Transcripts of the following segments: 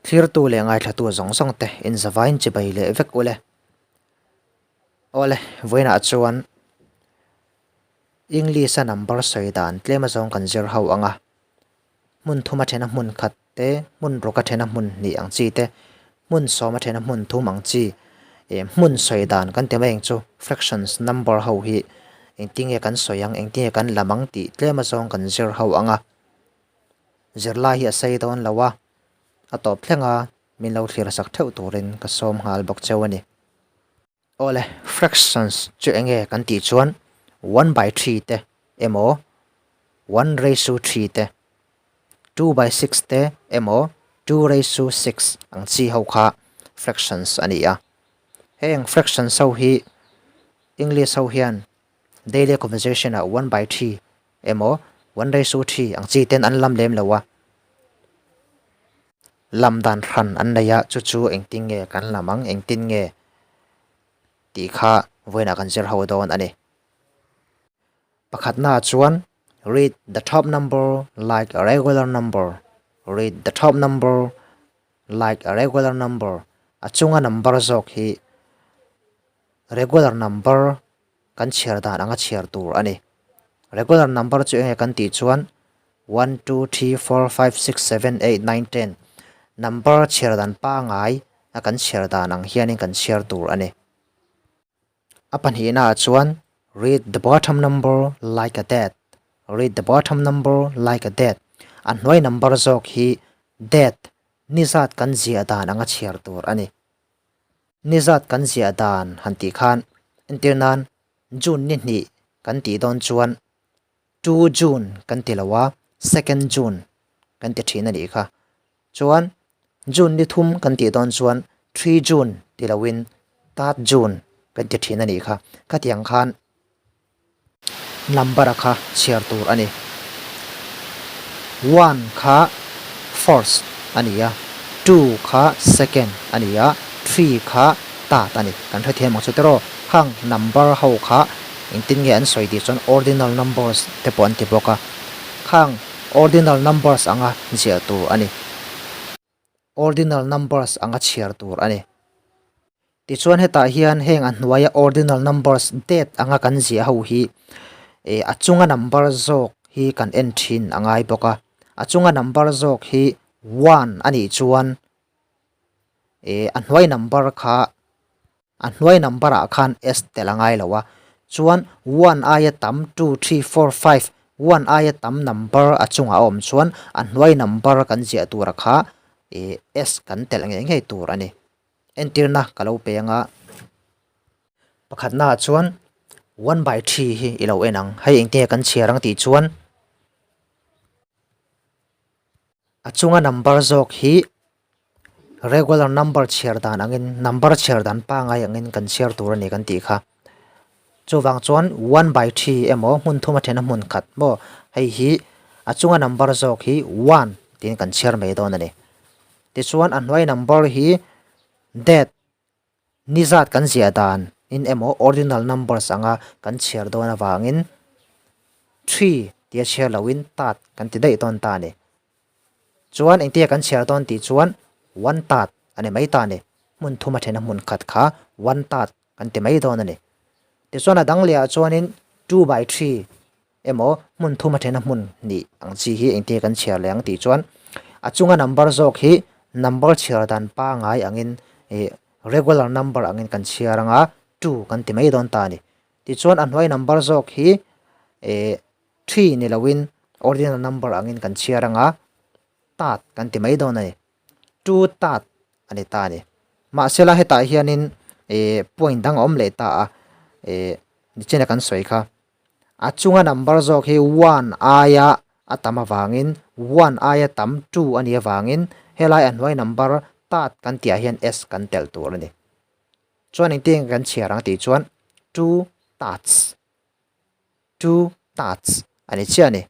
Thlirtu leh ngaithlatu zawng zawng te inzavain chibai leh vek ule. Awle, vawiinah chuan English a number sawi dan tlem azawng kan zir ho ang a. Hmun thum a then a hmun khat te, hmun ruk a then a hmun hnih ang chi te, hmun sawm a then a hmun thum ang chi eh hmun sawi dan kan ti mai ang chu fractions number ho hi engtinge kan sawi ang engtinge kan lam ang tih tlem azawng kan zir ho ang a. Zirlai hi a sei dawn lo a, a tawp thleng a min lo thlir sak theuh turin ka sawm nghal bawk cheu a ni. Awle, fractions chu eng nge kan tih chuan one by three te emaw one raise to three te, two by six te emaw two raise to six ang chi ho kha fractions a ni a. Heng fractions ho hi English ho hian Daily conversation ah one by three emaw one raise to three ang chi ten an lam lem lo a, lam dan hran an nei a, chu chu engtin nge kan lam ang, engtin nge tih kha vawiinah kan zir ho dawn a ni. Pakhatnaah chuan read the top number like a regular number, read the top number like a regular number a chunga number zawk hi regular number kan chhiar dan anga chhiar tur a ni. Regular number chu enge kan tih chuan one two three four five six seven eight nine ten number chhiar dan pangai a kan chhiar dan ang hianin kan chhiar tur a ni. A pahnihnaah chuan read the bottom number like a date read the bottom number like a date a hnuai number zawk hi date ni zat kan ziah dan anga chhiar tur a ni. Ni zat kan ziah dan han tih khan entir nan June ni hnih kan tih dawn chuan two June kan ti lo a, second June kan ti thin a nih kha. Chuan June ni thum kan tih dawn chuan three June ti loin third June kan ti thin a nih kha. Khatiang khan Number a kha chhiar tur a ni. One kha first a ni a, two kha second a ni a, three kha third a ni. Kan hrethiam ang chu tiraw? Khang number ho kha engtin nge an sawi tih chuan ordinal numbers te pawh an ti bawk a. Khang ordinal numbers anga ziah tur a ni. Ordinal numbers anga chhiar tur a ni. Tichuan hetah hian heng a hnuaia ordinal numbers date anga kan ziah ho hi eh a chunga number zawk hi kan en thin a ngai bawk a. A chunga number zawk hi one a nih chuan eh a hnuai number kha a hnuai number ah khan s tel a ngai lo a. Chuan one aia tam two three four five one aia tam number a chungah a awm chuan a hnuai number kan ziah tura kha eh s kan telh ngei ngei tur a ni. Entirna ka lo pe anga pakhatnaah chuan one by three hi i lo en ang hei engtinge kan chhiar ang tih chuan a chunga number zawk hi regular number chhiar dan angin number chhiar dan pangai angin kan chhiar tur a ni kan tih kha chuvang chuan one by three emaw hmun thum a then a hmun khat maw hei hi a chunga number zawk hi one tiin kan chhiar mai dawn a ni. Tichuan a hnuai number hi date ni zat kan ziah dan in emaw ordinal numbers anga kan chhiar dawn avangin three tia chhiar loin tat kan ti daih dawn ta a ni. Chuan engtia kan chhiar dawn tih chuan one tat a ni mai ta a ni. Hmun thum a then a hmun khat kha one tat kan ti mai dawn a ni. Tichuan a dang leh ah chuanin two by three emaw hmun thum a then a hmun hnih ang chi hi engtin kan chhiar leh ang tih chuan a chunga number zawk hi number chhiar dan pangai angin ih regular number angin kan chhiar anga two kan ti mai dawn ta a ni. Tichuan a hnuai number zawk hi ih three ni loin ordinal number angin kan chhiar anga tat kan ti mai dawn a ni. Two tat a ni ta a ni. Mahsela hetah hianin ih point dang a awm leh ta a ih nichina kan sawi kha. A chunga number zawk hi one aia a tam avangin one aia tam two a nih avangin helai a hnuai number tat kan tihah hian s kan telh tur a ni. Chuan engtin kan chhiar ang tih chuan two tats, two tats a ni chiah a ni.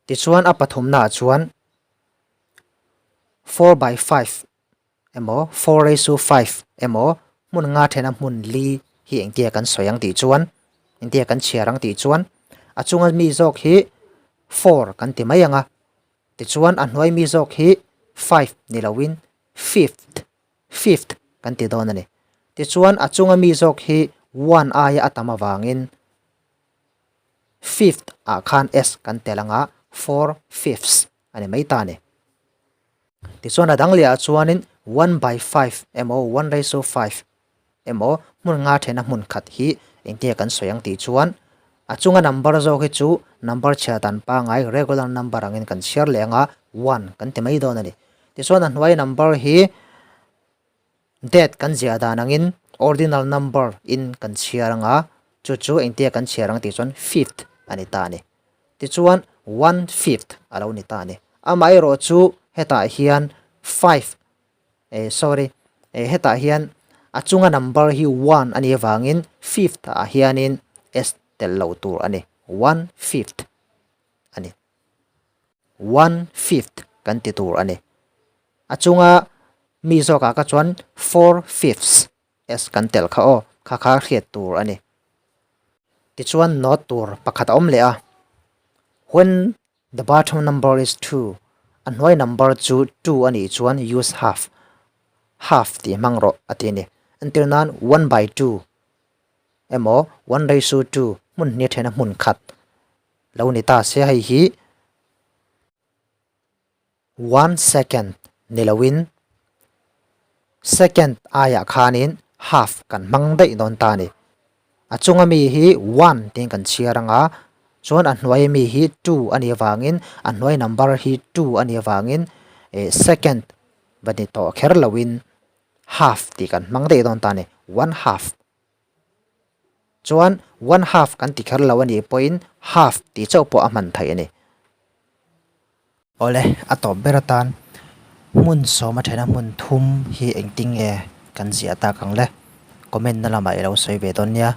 Tichuan a pathumnaah chuan four by five emaw four raise to five emaw hmun nga thena hmun li hi engtia kan sawi ang tih chuan engtia kan chhiar ang tih chuan a chunga mi zawk hi four kan ti mai ang a tichuan a hnuai mi zawk hi Five ni loin fifth, fifth kan ti dawn a ni. Tichuan a chunga mi zawk hi one aia a tam avangin fifth ah khan s kan tel anga four fifths a ni mai ta a ni. Tichuan a dang leh ah chuanin one by five emaw one ratio five emaw hmun nga thena hmun khat hi engtia kan sawi ang tih chuan a chunga number zawk hi chu number chhiar dan pangngai regular number angin kan chhiar leh anga one kan ti mai dawn a ni. Tichuan a hnuai number hi date kan ziah dan angin ordinal number in kan chhiar anga chu chu engtia kan chhiar ang tih chuan fifth a ni ta a ni. Tichuan one fifth a lo ni ta a ni. Amaherawh chu hetah hian five Eh sorry, eh hetah hian a chunga number hi one a nih avangin fifth ah hianin s tel lo tur a ni, one fifth a ni. One fifth kan ti tur a ni. A chunga mi zawkah kha chuan four fifths s kan tel kha aw, kha kha hriat tur a ni. Tichuan note tur pakhat a awm leh a, when The bottom number is 2, a hnuai number chu 2 a nih chuan use half, half tih hmang rawh a ti a ni. Entir nan one by two emaw one ratio two hmun hnih thena hmun khat lo ni ta se hei hi one second ni loin second aiah khanin half kan hmang daih dawn ta a ni. A chunga mi hi one tiin kan chhiar anga chuan a hnuai mi hi two a nih avangin a hnuai number hi two a nih avangin eh second va ni tawh kher loin half tih kan hmang daih dawn ta a ni, one half. Chuan one half kan ti kher lo a nih pawhin half tih chauh pawh a hman theih a ni. Awle, a tawp ber atan hmun sawma thena hmun thum hi engtin nge kan ziah tak ang le? Comment na lamah i lo sawi ve dawn nia.